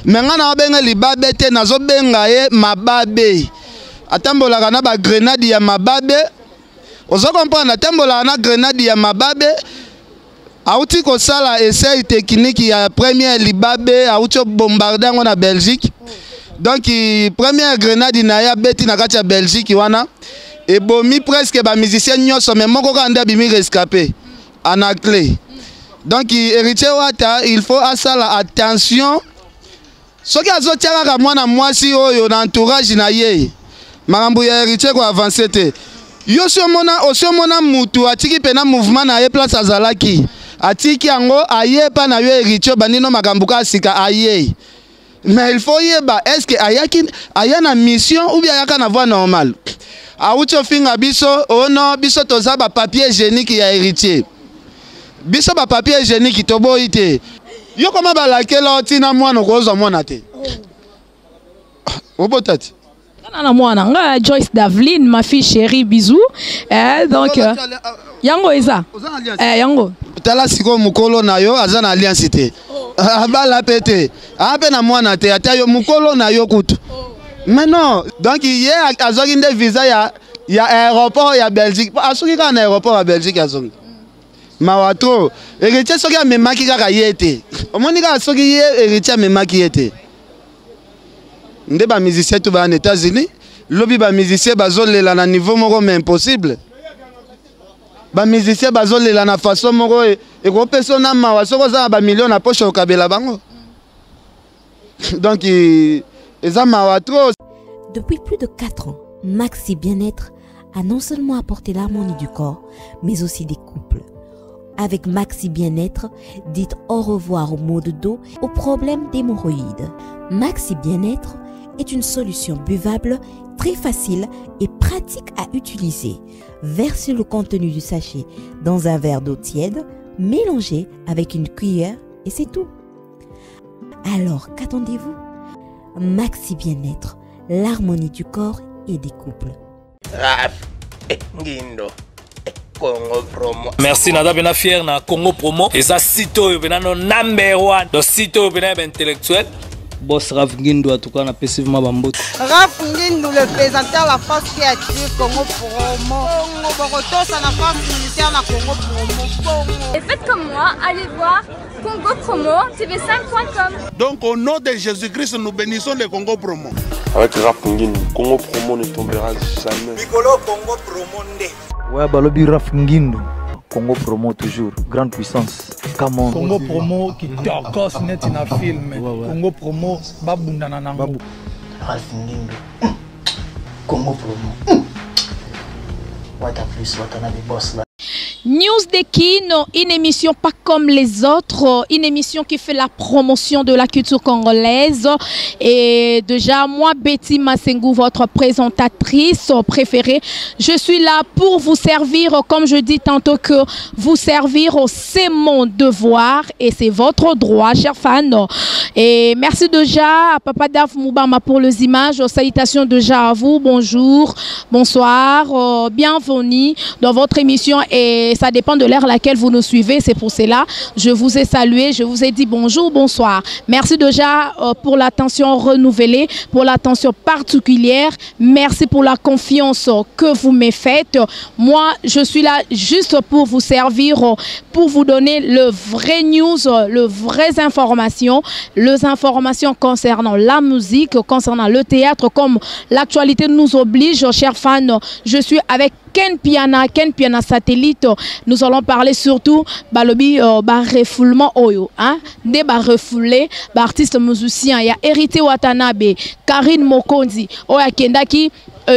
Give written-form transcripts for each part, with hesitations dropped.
Me ngai naobenga libabe te, nazobenga ye mababe. Atambolaka na bagrenade ya mababe. Ozo comprendre, atambolaka na grenade ya mababe. Auti kosala essai technique ya première libabe, auti bombarde yango na Belgique. Donc première grenade na ye abeti na kati ya Belgique wana ebomi presque ba musiciens nyonso, mais moko kaka nde abimi rescapé anaclé. Donc Héritier Wata, il faut asala attention. Soki azotia kaka mwana mwasi oyo na entourage na ye, makambo ya Héritier ko avancer te. Yo si omona, osi omona mutu atiki pena mouvement na ye place azalaki, atiki yango aye pa na yo Héritier, obandi no makambo kaka sika aye. Mais il faut yeba, est-ce que ayaki aya na mission ou bien ayaka na voie normale? Awuti ofinga biso, oh non, biso toza ba papier hygiénique ya Héritier. Biso ba papier hygiénique toboyi te. Yo koma balakela otina mwana, okozwa mwana te. Obota te. Nga na mwana nga Joyce Davline, ma fille chérie, bisous. Donc yango eza. Yango. Tala siko mukolo na yo aza na alliance te. Abala pe te. A pe na mwana te, ata yo mukolo na yo kutu. Mais non, donc ye azwaki nde visa ya aéroport ya Belgique. Asuki kaka na aéroport ya Belgique azongi. Mawa trop. Héritier soki amemaki kaka ye te. Omoni kaka soki ye Héritier amemaki ye te. Nde ba musicien tout ba na États-Unis, lobi ba musicien bazolela na niveau moko mais impossible. Ba musicien bazolela na façon moko ekopesa na mawa soki oza na ba millions na poche okabela bango. Donc eza mawa trop. Depuis plus de 4 ans, Maxi Bien-être a non seulement apporté l'harmonie du corps, mais aussi des couples. Avec Maxi Bien-être, dites au revoir aux maux de dos, aux problèmes d'hémorroïdes. Maxi Bien-être est une solution buvable, très facile et pratique à utiliser. Versez le contenu du sachet dans un verre d'eau tiède, mélangez avec une cuillère et c'est tout. Alors, qu'attendez-vous? Maxi Bien-être, l'harmonie du corps et des couples. Raf, Ngindo, Congo Promo. Merci, naza pena fier na Congo Promo. Eza site oyo pena no number 1. Do site oyo pena ba intellectuel. Boss Raf Ngindu, en tout cas, na pesi vraiment bambote. Raf Ngindu, le présentateur, la force qui attire Congo Promo. Congo Boroto, ça na force militaire na Congo Promo. Congo. Et faites comme moi, allez voir Congo Promo TV5.com. Donc au nom de Jésus-Christ, nous bénissons le Congo Promo. Avec Raf Ngindu, Congo Promo ne tombera jamais. Mikolo Congo Promo nde. Ouais, balobi Raf Ngindu. Congo Promo toujours, grande puissance. Come on. Congo Promo qui tokos net na film. Ouais, ouais. Congo Promo babunda na nango. Babu. Raf Ngindu. Congo Promo. What a plus, what a boss là. News de Kin, une émission pas comme les autres, une émission qui fait la promotion de la culture congolaise. Et déjà, moi, Betty Masengu, votre présentatrice préférée, je suis là pour vous servir, comme je dis tantôt que vous servir, c'est mon devoir et c'est votre droit, chers fans. Et merci déjà à Papa Daf Moubama pour les images. Salutations déjà à vous, bonjour, bonsoir, bienvenue dans votre émission et ça dépend de l'heure à laquelle vous nous suivez, c'est pour cela je vous ai salué, je vous ai dit bonjour, bonsoir. Merci déjà pour l'attention renouvelée, pour l'attention particulière. Merci pour la confiance que vous me faites. Moi, je suis là juste pour vous servir, pour vous donner le vrai news, le vraies informations, les informations concernant la musique, concernant le théâtre, comme l'actualité nous oblige, chers fans. Je suis avec Ken Piana, Ken Piana satellite. Nous allons parler surtout balobi ba refoulement oyo, hein, des ba refoulé, ba artiste musicien, il y a Héritier Watanabe, Karine Mokonzi, oya kendaki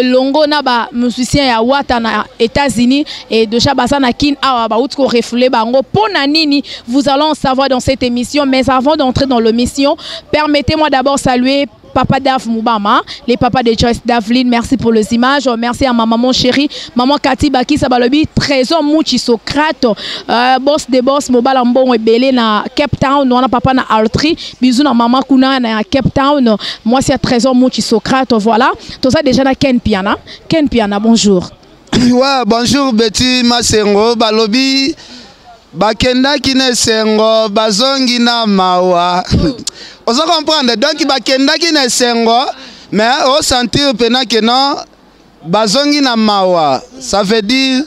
longo na ba musicien ya Wata na États-Unis et déjà baza na Kin awa ba outko refoulé bango pona nini, vous allez en savoir dans cette émission. Mais avant d'entrer dans l'émission, permettez-moi d'abord saluer Papa Daf Moubama, les papas de Joyce Davline, merci pour les images. Merci à ma maman chérie, maman Cathy Baki Sabalobi, Trésor Mouchi Socrate, boss des boss, Mobala Mbongo Ebele na Cape Town, wana papa na Altri, bisous na maman Kuna na Cape Town. Moi c'est Trésor Mouchi Socrate, voilà. Tout ça déjà na Ken Piana. Ken Piana, bonjour. Ouais, bonjour Betty Masengo, balobi bakendaki na esengo, bazongi na mawa. Ozo comprendre? Donc bakendaki na esengo, mais osentir mpena ke non, bazongi na mawa. Ça veut dire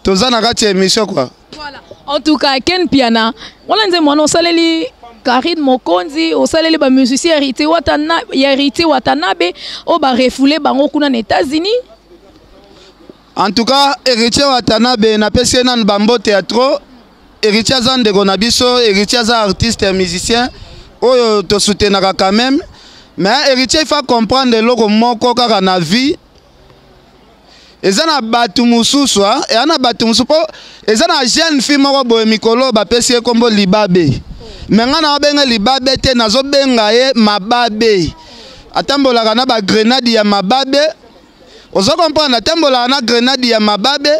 toza na kati ya émission quoi. Voilà. En tout cas, Ken Piana, wana nzembo wana osaleli Karine Mokonzi, osaleli ba musicien Héritier Watana, Héritier Watanabe, oyo ba refoulé bango kuna na États-Unis. En tout cas, Héritier Watanabe napesi ye nanu bambote ya trop. Héritier aza ndeko na biso, Héritier aza artiste ya musicien oyo tosoutenaka quand même. Mais Héritier, il faut comprendre eloko moko kaka na vie. Eza na bato mosusu, eza na bato mosusu, mpo eza na jeune fille moko boye mikolo bapesi ye nkombo Libabe. Me ngai naobenga Libabe te, nazobenga ye Mababe. Atambolaka na bagrenade ya mababe. Ozo comprendre? Atambolaka na grenade ya mababe.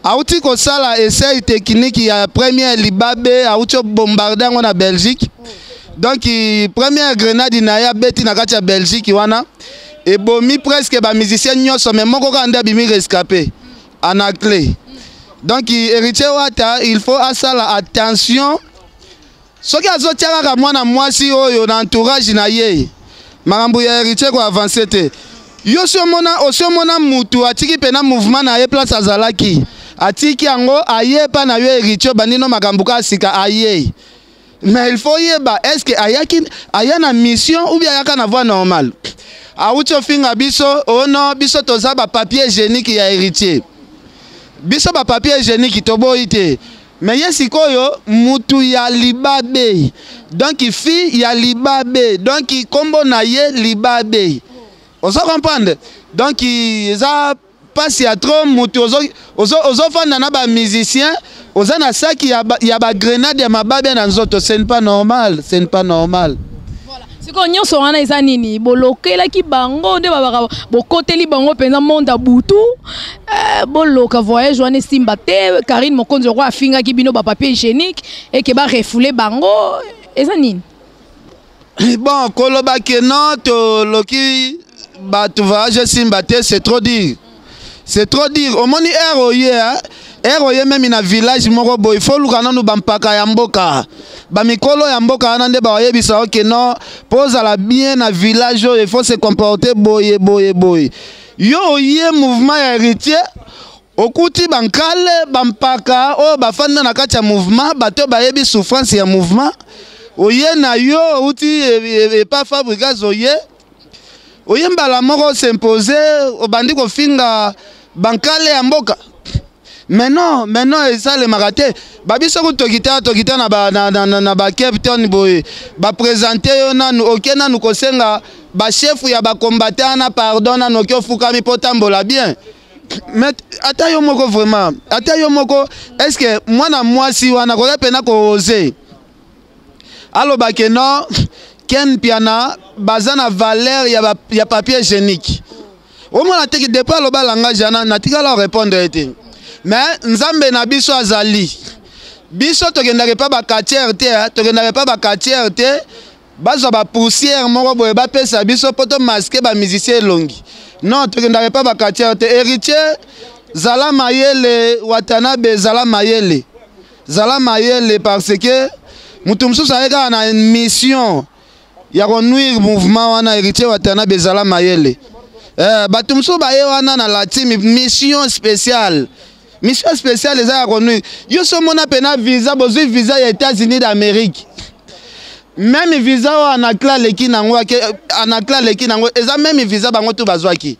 Auti kosala essai technique ya première libabe, auti bombarde yango na Belgique. Donc première grenade na ye abeti na kati ya Belgique wana ebomi presque bamusicien nyonso, mais moko kaka nde abimi rescapé, Anaclé. Donc Héritier Wata, il faut asala attention. Soki azotia kaka mwana mwasi oyo na entourage na ye, makambo ya Héritier koavance te. Yo si omona, osi omona mutu atiki mpena mouvement na ye place azalaki, atiki yango, aye epa na yo Héritier, obandi no makambo kaka sika aye. Mais il faut yeba, est ce que ayaki aya na mission ou bien ayaka na voie normale? Awuti ofinga biso ono, biso toza bapapier hygiénique ya Héritier. Biso bapapier hygiénique toboyi te, mais ye sikoyo mutu ya libabe, donc fille ya libabe, donc kombo na ye Libabe. Ozo comprendre? Donc eza mpasi ya trop. Mutu ozofanda na bamusicien, oza na saki ya bagrenade ya mababe na nzoto. Ce n'est pas normal, ce n'est pas normal. Sikoyo nyonso wana eza nini? Bolokelaki bango nde babaka, bokoteli bango mpenza monde ya butu, boloka voyage wana esimba te. Karine Mokonzi oko afingaki bino bapapier hygiénique eke barefoule bango, eza nini? Bon, koloba ke non, toloki bato voyage esimba te, c'est trop dire, c'est trop dire. Omoni aire oye, aire oye memi na village moko boye, faut luka nanu bampaka ya mboka, bamikolo ya mboka wana nde bayebisa oke non, mpo ozala bien na village oyo, il faut se comporter boye boye boye. Yo oye mouvement ya Héritier, okuti bankale, bampaka oyo bafanda na kati ya mouvement, bato bayebi souffrance ya mouvement. Oye na yo, outi epa Fabrigas, oye mbala moko os'impose, obandi kofinga bankale ya mboka. Mais non, mais non, esalemaka te. Babiso ku tokita tokita na ba na, na, na, na ba Cape Town boye, baprésente yo nanu, oke nanu kosenga bashefu ya bacombattant wana pardon nanu, oke ofukami mpo tambola bien. Mais ata yo moko vraiment, ata yo moko, est ce que mwana mwasi wana koya mpena koose aloba ke non, Ken Piana baza na valeur ya papier hygiénique? Omona teke depuis aloba langage wana, natikala répondre ye te. Mais Nzambe na biso azali. Biso tokendaka epa baquartier te, tokendaka epa baquartier te, bazwa bapoussière moko boye bapesa biso mpo tomaske bamusicien elongi. Non, tokendaka epa baquartier te. Héritier, zala mayele. Watanabe, zala mayele, zala mayele, parce que moto mosusu aye kaka na mission ya konuire mouvement wana. Héritier Watanabe, ezala mayele. Bato mosusu baye wana na latimi mission spéciale. Mission spéciale eza ya konuire yo. So omona mpena visa, bozwi visa ya États-Unis d'Amérique, même visa oyo Anacla aleki nango, Anacla aleki nango, eza même visa bango to bazwaki.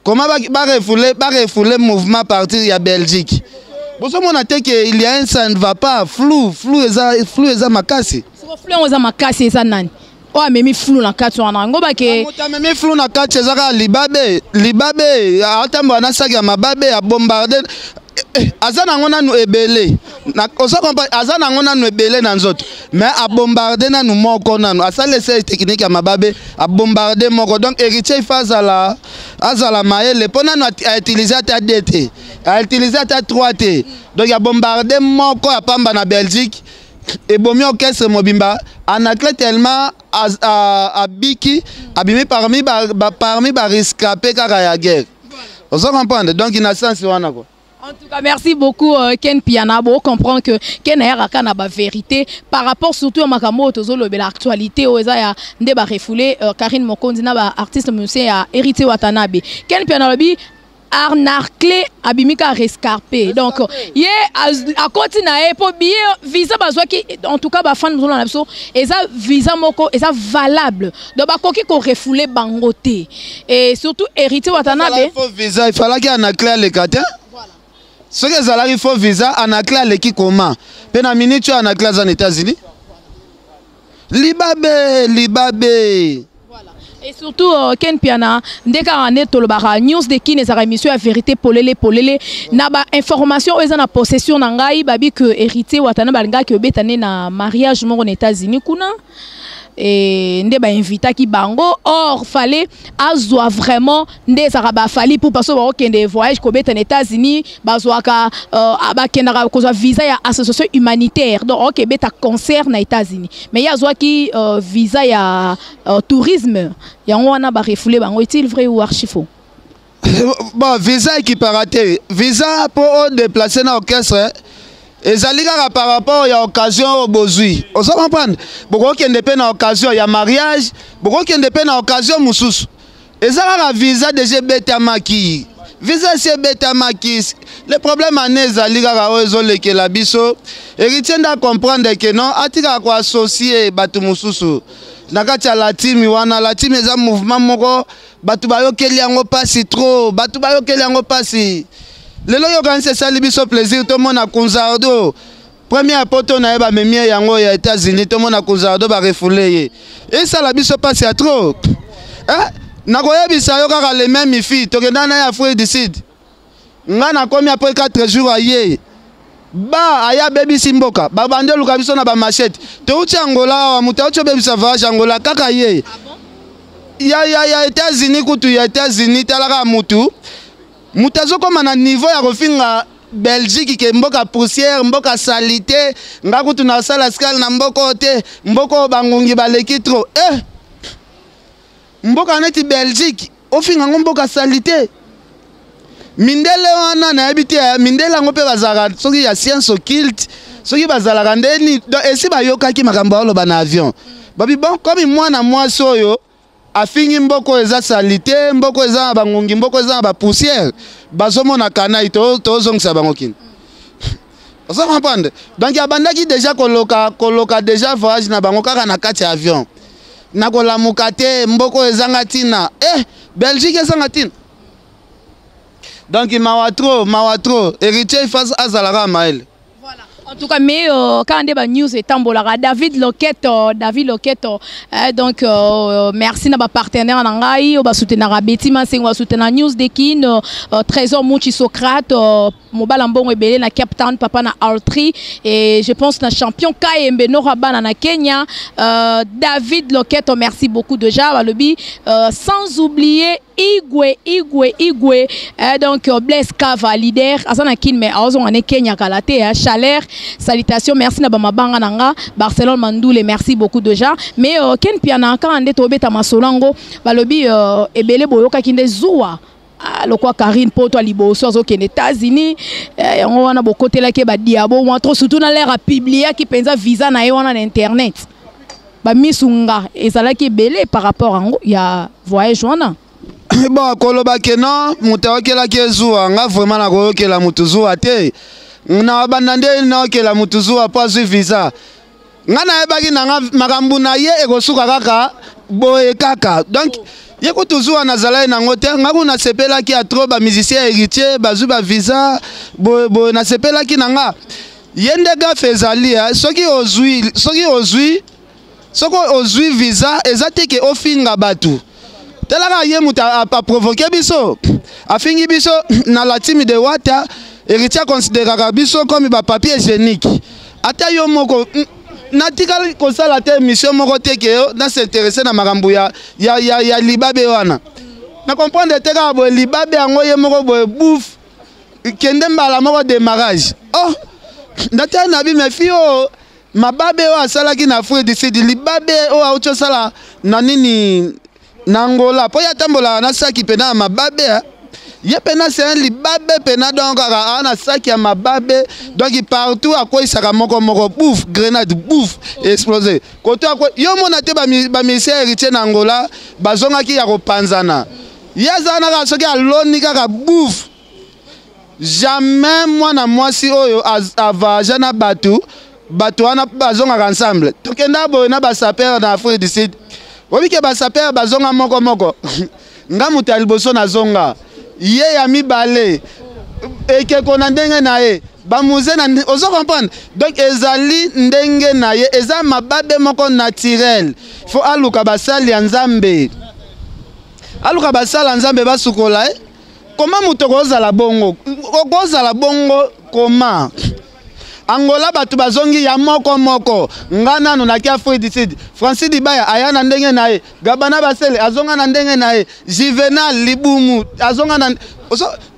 Comment barefoule mouvement partir ya Belgique? Bozomona te ke il y a un, ça ne va pas. Flou, flou eza, flou eza makasi. Siko flou yango eza makasi, eza nani oyo amemi flou na kati wana? Yango bake moto amemi flou na kati eza kaka Libabe. Libabe atambola na saki ya mababe, abombarde, aza nango nanu ebele. Oza comprendre? Aza nango nanu ebele na nzoto, mais abombarde nanu moko, nanu asali essai technique ya mababe, abombarde moko. Donc Héritier, il faut azala mayele, mpo nanu autilise ata 2 te, autilise ata 3 te. Donc abombarde moko ya pamba na Belgique, ebomi orchestre mobimba. Anaclet tellement abiki, abimi parmi barescapé kaka ya guerre. Ozo comprendre? Donc na sens wana quoi. En tout cas, merci beaucoup Ken Piana. Bon, on comprend que Ken ayaka na ba vérité par rapport surtout à makambo tozolobela actualité oyo eza ya nde ba refoulé Karine Mokonzi na ba artiste musicien ya Héritier Watanabe. Ken Piana lobi Anaclet abimika rescarpé. Donc ye akoti na ye po billet visa bazwaki, en tout cas ba fan mozolo na biso eza visa moko eza valable. Donc bakoki ko refouler bango te. Et surtout Héritier Watanabe. Faux visa, il fallait qu'il y ait Anaclet aleka te. Soki ezalaki faux visa, Anaclet aleki koma mpe na minute oyo Anaclet aza na États-Unis. Libabe, libabe. Et surtout Ken Piana, nde kaka nde tolobaka News de Kin ezalaka émission ya vérité polele polele na ba information oyo eza na possession na ngai, babi que Héritier Watanabe balingaki obeta nde na mariage moko na États-Unis kuna e nde bainvitaki bango, or fallait azwa vraiment nde ezalaka bafali pour parce que bakokende voyage kobeta na États-Unis, bazwaka bakendaka kozwa visa ya association humanitaire, donc okebeta concert na États-Unis, mais ye azwaki visa ya tourisme, yango wana barefoulé bango. Est-il vrai ou archi faux? Bon, visa ekipaka te. Visa mpo odéplace na orchestre ezali kaka par rapport ya occasion oyo bozwi, ozo comprendre? Bokokende mpe na occasion ya mariage, bokokende mpe na occasion mosusu. Eza kaka visa déjà ebetamaki, visa esi ebetamaki. Le problème ane ezali kaka oyo ezolekela biso, Héritier nde acomprendre ke non, atikaka koassocie bato mosusu na kati ya latimi wana. Latimi eza mouvement moko bato bayokeli yango mpasi trop, bato bayokeli yango mpasi. Lelo yokanisi esali biso plaisir tomona Kunzardo, première poto na ye bamemi ye yango ya États-Unis, tomona Kunzardo barefoulé ye, esala biso mpasi ya trop, eh? Nakoyebisa yo kaka le même fille tokenda na ye Afrique du Sud, nga nakomi après 4 jours, aye ba aya abebisi mboka, babandi oluka biso na bamachete. Touti Angola awa, moto auti obebisa voyage Angola kaka ye ya États-Unis kutu ya États-Unis. Talaka mutu, moto azokóma na niveau ya kofinga Belgique ke mboka poussière, mboka saleté, nga kutu nasala escale na mboka oyo te, mboka oyo bangungi baleki trop. Eh, mboka neti Belgique ofinga yango mboka saleté? Mindele wana nayebi te, mindele yango mpe bazalaka soki ya science occulte, soki bazalaka ndeni. Donc esi bayokaki makambo aoloba na avion, babi bon, komi mwana mwasi oyo afingi mboka oyo eza saleté, mboka oyo eza na bangungi, mboka oyo eza na bapoussière, bazomona kanai, tozongisa bango kini. Ozo comprendre? Donc abandaki déjà koloka, koloka déjà voyage na bango kaka na kati ya avion. Nakolamuka te, mboka oyo ezanga ntina, eh, Belgique ezanga ntina. Donc mawa trop, mawa trop. Héritier ifas azalaka mayele. En tout cas, mais quand on news etambolaka, David Loketo, David Loketo, donc merci na ba partenaire na ngai, ba soutenir Betty Masengo, ba soutenir News de Kin, Trésor Mouchi Socrate, mobala mbongo ebele na Cape Town, papa na Altri, et je pense na champion Kayembe Nora Bana na Kenya, David Loketo, merci beaucoup déjà, balobi, sans oublier Igwe, Igwe, Igwe, donc Blaise Kava, leader, aza na Kin, mais azonga ne Kenya kala te, hein, chaleur, salutation, merci na bamabanga nanga, Barcelone Mandoule, merci beaucoup déjà. Mais Ken Piana, quand nde tobeta masolango, balobi ebele boyokaki nde zuwa. Ah, lokwa Karine Poto liboso azokende États-Unis, yango wana bokotelaki ba diabo mwa trop, surtout na l'air apubliaki mpenza visa na ye wana na internet. Bamisunga ezalaki ebele par rapport yango ya voyage wana. Bon, koloba ke non, moto ayokelaki ezuwa, nga vraiment nakoyokela motu zuwa te. Na banda nde naokela motu zuwa mpo azwi visa? Nga nayebaki na nga makambo na ye ekosuka kaka boye kaka. Donc ye kutu zuwa nazalaki nango te. Nga kuna nasepelaki ya trop, bamusicien Héritier bazwi bavisa boye boye, nasepelaki na nga. Ye nde gaffe ezali, soki ozwi visa, eza te ke ofinga bato. Talaka ye moto aprovoke biso, afingi biso na la team de Wata. Héritier aconsidéraka biso comme bapapier hygiénique. Ata yo moko natikali kosala te émission moko te ke nas'intéresse na makambo ya libabe wana. Na comprendre te kaka boye libabe yango ye moko boye bouf, kende mbala moko démarrage. Oh, natali na bi me fi oyo mababe oyo asalaki na Afrique du Sud, libabe oyo auti osala na nini na Angola, mpo ye atambolaka na saki mpena ya mababe. Ye pena c'est un libabe pena, donc kaka aa na saki ya mababe. Donc partout akweyisaka moko moko, bouf, grenade, bouf, explose koto akwe. Yo mona te bamusicien Héritier na Angola bazongaki ya kopanzana. Ye aza wana kaka soki aloni kaka bouf. Jamais mwana mwasi oyo avoyagea na bato, bato wana bazongaka ensemble. Tokenda boye na basapeur na Afrique du Sud, oyebi ke basapeur bazonga moko moko. Nga moto ya liboso nazonga, ye ya mibale, ekeko na ndenge na ye, bamuze na, ozo comprendre. Donc ezali ndenge na ye, eza mababe moko naturel. Fo aluka basali ya Nzambe, aluka basali ya Nzambe basukola ye. Koma moto okozala bongo, okozala bongo koma Angola bato bazongi ya moko moko. Nga nanu naki Afrique du Sud, Francis Dibaya aya na ndenge na ye, Gabana Basele azonga na ndenge na ye, Juvenal Libumu azonga na.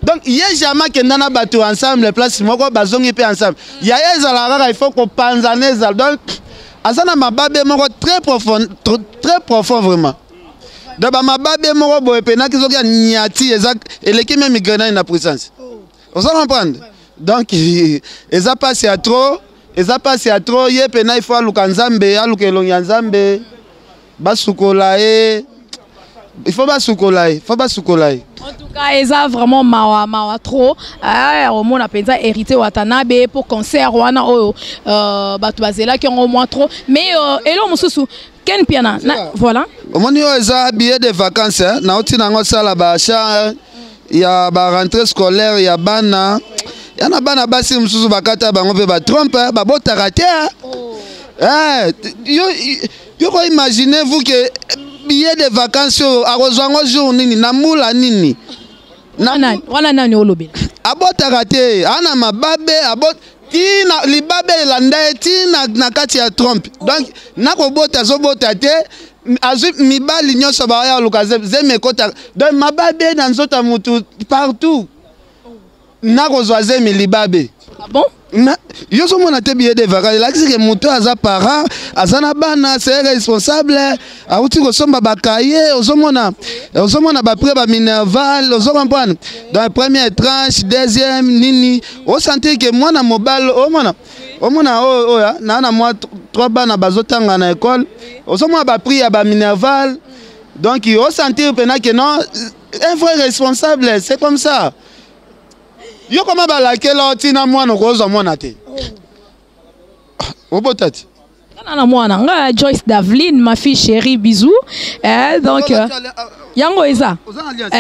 Donc ye jamais akenda na bato ensemble place moko, bazongi mpe ensemble. Ya ye ezalaka kaka il faut kopanzana ezala. Donc aza na mababe moko très profond, très profond vraiment. Donc bamababe moko boye penaki soki anyati eza eleki meme grenade na puissance. Oza comprendre? Donc eza pasi ya trop, eza pasi ya trop. Ye pena il faut aluka Nzambe, aluka elongi ya Nzambe, basukola ye. Il faut basukola ye, il faut basukola ye. En tout cas, eza vraiment mawa, mawa trop. Ah, omona penza Héritier Watanabe pour concert wana oyo bato bazelaki yango moins trop. Mais elo mosusu Ken Piana, na, voilà. Omoni oyo eza billet de vacances, hein? Nauti nango sala ba achat ya ba rentrée scolaire ya bana. Ya na bana basi mosusu bakata bango mpe ba trompe, hein? Babotaka te, hein? Eh, yo, yo ko imaginez vous que billet de vacances oyo akozwa yango jour nini, na mbula nini? Na wana nani olobela? Abotaka te, ana mababe, abot tina libabe elanda ye tina na kati ya trompe. Donc nakobota azobota te, azwi mibali nyonso baya koluka zemi ekota. Donc mababe na nzoto ya mutu partout, nakozwa zemi libabe. Ah bon? Na, yo ozomona te billet de vacances elakisi ke moto aza parent, aza na bana, c'est responsable, awuti kosomba bakaye, ozomona, ozomona baprès ba minerval, ozo comprendre. Donc première tranche, deuxième nini, osentir ke mwana mobali omona, omona oyo, oyo, na na mwa 3 bana bazotanga na école, ozomona ba prix ya ba minerval. Donc osentir pena ke non, un vrai responsable, c'est comme ça. Yo koma balakela otina mwana, okozwa mwana te. Obota te. Nga na mwana nga Joyce Davline, ma fille chérie, bisous. Donc, yango eza.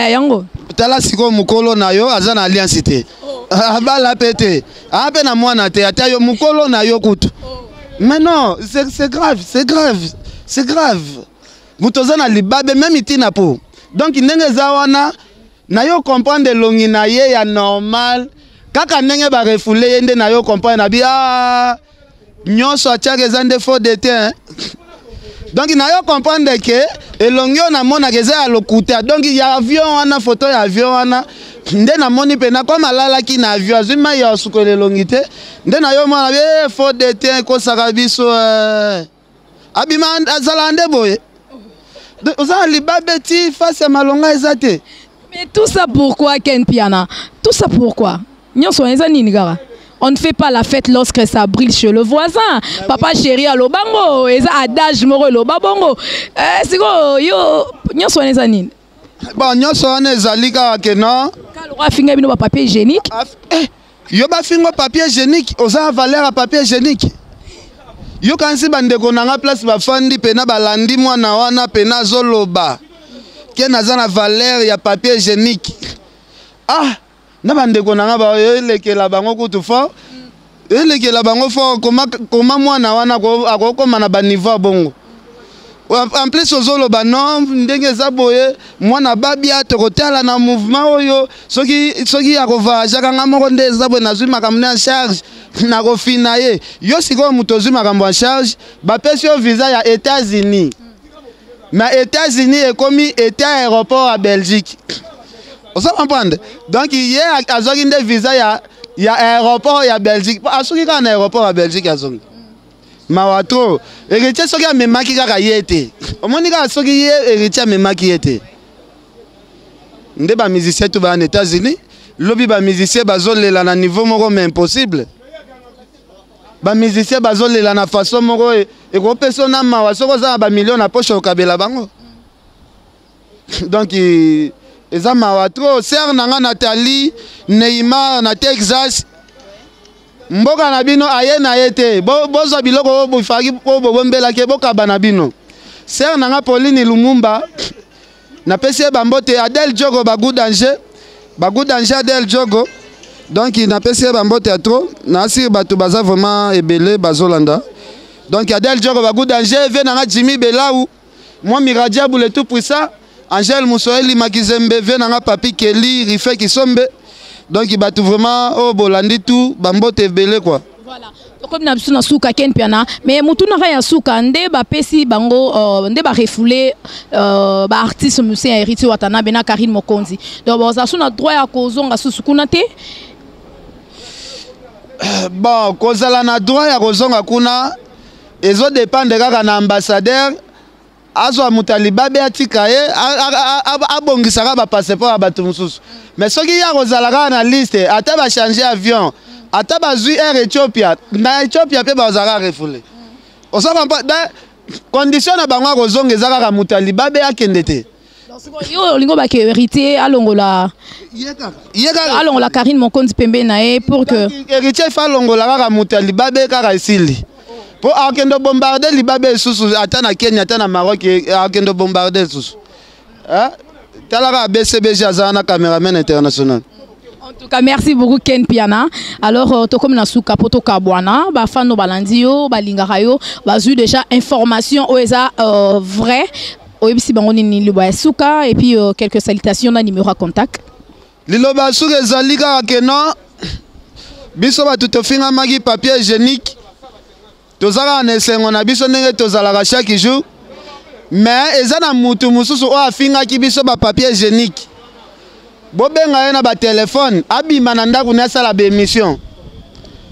Yango. Tala sikoyo mokolo na yo aza na alliance te. Abala pe te. A pe na mwana te, ata yo mokolo na yo kutu. Mais non, c'est grave, c'est grave, c'est grave. Moto aza na libabe même itina po. Donc ndenge eza wana na yo comprendre elongi na ye ya normal kaka ndenge ba refoulé ye nde na yo comprendre na bi, ah, nyonso atiaka eza nde faux de te, hein. Donc na yo comprendre ke elongi oyo namonaka eza ya lokuta. Donc ya avion wana, photo ya avion wana nde namoni mpe na comme alalaki na avion, azwi mai ya kosukola elongi te, nde na yo mona bi, eh, faux de te ekosaka biso, eh. Abima azala nde boye. Donc, oza na libabe ti face ya malonga eza te. Mais tout ça pourquoi, Ken Piana? Tout ça pourquoi? Nyonso eza nini kaka? On ne fait pas la fête lorsque ça brille chez le voisin. Papa chéri alobango, eza adage moko eloba bongo. Siko yo nyonso wana eza nini? Bon, nyonso wana ezali kaka ke non. Kalo afinga bino ba papier hygiénique. Yo bafingo papier hygiénique, oza na valeur ya papier hygiénique. Yo kanisi bandeko na nga place bafandi pena balandi mwana wana pena azoloba ke naza na valeur ya papier hygiénique. Ah, na bandeko na nga ba elekela bango kutu fort. Elekela bango fort, koma mwana wana akokoma na ba niveau ya bongo. En plus ozoloba non ndenge eza boye mwana babia tokotala na mouvement oyo soki akovoyageaka nga moko nde eza boye nazwi makambo ne en charge nakofina ye. Yo sikoyo moto ozwi makambo en charge bapesi yo visa ya États-Unis. Mais États-Unis ekomi état aéroport ya Belgique. Ozo comprendre? Donc ye azwaki nde visa ya aéroport ya Belgique. Asuki kaka na aéroport ya Belgique azongi. Mawa trop. Héritier soki amemaki kaka ye te. Omoni kaka soki ye héritier amemaki ye te. Nde ba musicien tout ba na États-Unis, lobi ba musicien bazolela na niveau moko mais impossible. Ba musicien bazolela na façon moko ekopesa na mawa soki oza na ba million na poche okabela bango. Donc eza mawa trop. Sœur na nga Nathalie Neymar na Texas, mboka na bino aye na ye te, bozwa biloko oyo bofaki oyo bobombelaki bokaba na bino. Sœur na nga Pauline Lumumba, napesi ye bambote. Adèle Diogo, bagu danger, bagu danger, Adèle Diogo. Donc napesi ye bambote ya trop. Naasiri bato baza vraiment ebele bazolanda. Donc Adèle Diogo, bagu danger, vie na nga Jimmy Belau, moi Miradiabu le tout puissant, Angèle Moussoeli Makizembe, vie na nga Papi Kelly Rife Kisombe. Donc bato vraiment oyo bolandi tout, bambote ebele quoi. Voilà, tokomi na biso na suka, Ken Piana, mais mutu naka ya suka nde bapesi bango nde barefoule baartiste musicien ya Héritier Watanabe na Karine Mokonzi. Donc baza so na droit ya kozonga susu kuna te? Bon, kozala na droit ya kozonga kuna ezodépendre kaka na ambassadeur. Azwa moto ya libabe, atika ye abongisaka bapasseport ya bato mosusu. Mais soki ye akozala kaka na liste, ata bachange avion, ata bazwi Air Ethiopia, na Ethiopia mpe bazalaka refoulé. Ozo comprendre? Condition na bango akozonga eza kaka moto ya libabe akende te. Yo olingi obake Héritier alongola ye kaka alongola Karine Mokonzi pembeni na ye pour que Héritier fa alongola kaka moto ya libabe kaka, esili, mpo akende bombarde libabe lisusu ata na Kenya, ata na Maroc, akende bombarde lisusu. Tala kaka BCBG aza wana, cameraman international. En tout cas, merci beaucoup Ken Piana. Alors, tokomi na suka po tokabwana, ba fano balandi yo, balingaka yo, bazui déjà information oyo eza vrai. Oyebisi bango nini liloba ya suka et puis quelques salutations na numéro ya contact? Liloba ya suka ezali kaka ke non, biso bato tofingamaki papier hygiénique, toza kaka na esengo na biso ndenge tozalaka chaque jour. Mais eza na mutu mosusu oyo afingaki biso bapapier hygiénique, bobenga ye na batelefone, abima na ndako ne asala baémission.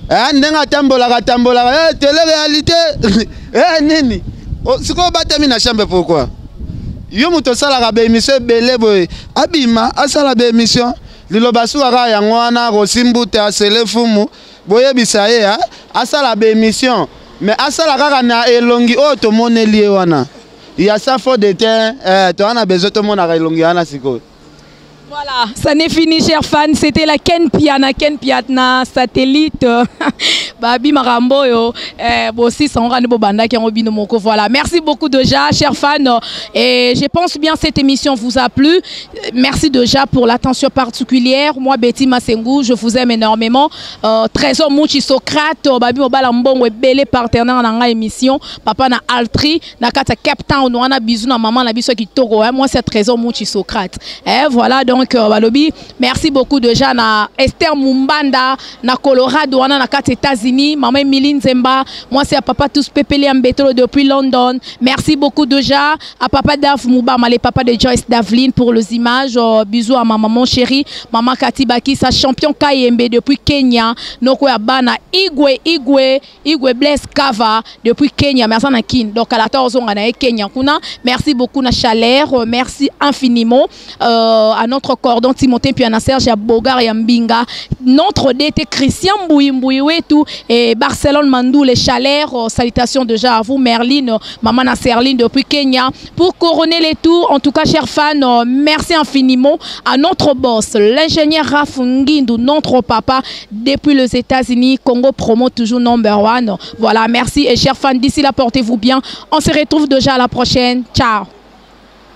Eh, ndenge atambolaka atambolaka, eh, télé réalité, eh, nini. Sikoyo batami na chambre. Pourquoi yo moto osalaka baémission ebele boye? Abima asala baémission. Liloba suka kaka yango wana. Rosi Mbuta asele fumu, boyebisa ye asala baémission, mais asala kaka na elongi oyo tomoneli ye wana ya sa fond de teint. Eh, toza na besoin tomonaka elongi wana sikoyo. Voilà, ça n'est fini, chers fans. C'était la Ken Piana, Ken Piana, satellite. Babi Marambo, eh, bon, si, ça, on banda qui moko. Voilà, merci beaucoup déjà, chers fans. Et je pense bien cette émission vous a plu. Merci déjà pour l'attention particulière. Moi, Betty Masengu, je vous aime énormément. Trésor Mouchi Socrate, Babi Mobala Mbongo, belé partenaire dans l'émission. Papa na Altri, na kata Cape Town, wana bisou na maman na biso kitoko. Hein. Moi, c'est Trésor Mouchi Socrate. Eh, voilà, donc, balobi, merci beaucoup déjà na Esther Mumbanda, na Colorado, wana na kati États-Unis, maman Emilie Nzemba, moi c'est à papa tous Pepele Mbetolo depuis London. Merci beaucoup déjà à papa Dave Moubama, les papas de Joyce Davlin pour les images. Bisous à ma maman chérie, maman Kati Baki, sa champion Kayembe depuis Kenya, Noko Abana, Igwe, Igwe, Igwe Bless Kava depuis Kenya, merci na Kin. Donc à la tozonga na Kenya kuna. Merci beaucoup na chaleur, merci infiniment à notre cordon Timothée puis à Serge à Bogar et Mbinga, notre DT Christian Mbouy Mbouy tout et Barcelone Mandou les chaleurs, salutations déjà à vous Merline, maman na Serline depuis Kenya. Pour couronner les tours, en tout cas chers fans, merci infiniment à notre boss, l'ingénieur Raph Ngindu, notre papa depuis les États-Unis, Congo Promo toujours number one. Voilà, merci et chers fans, d'ici là portez-vous bien. On se retrouve déjà à la prochaine. Ciao.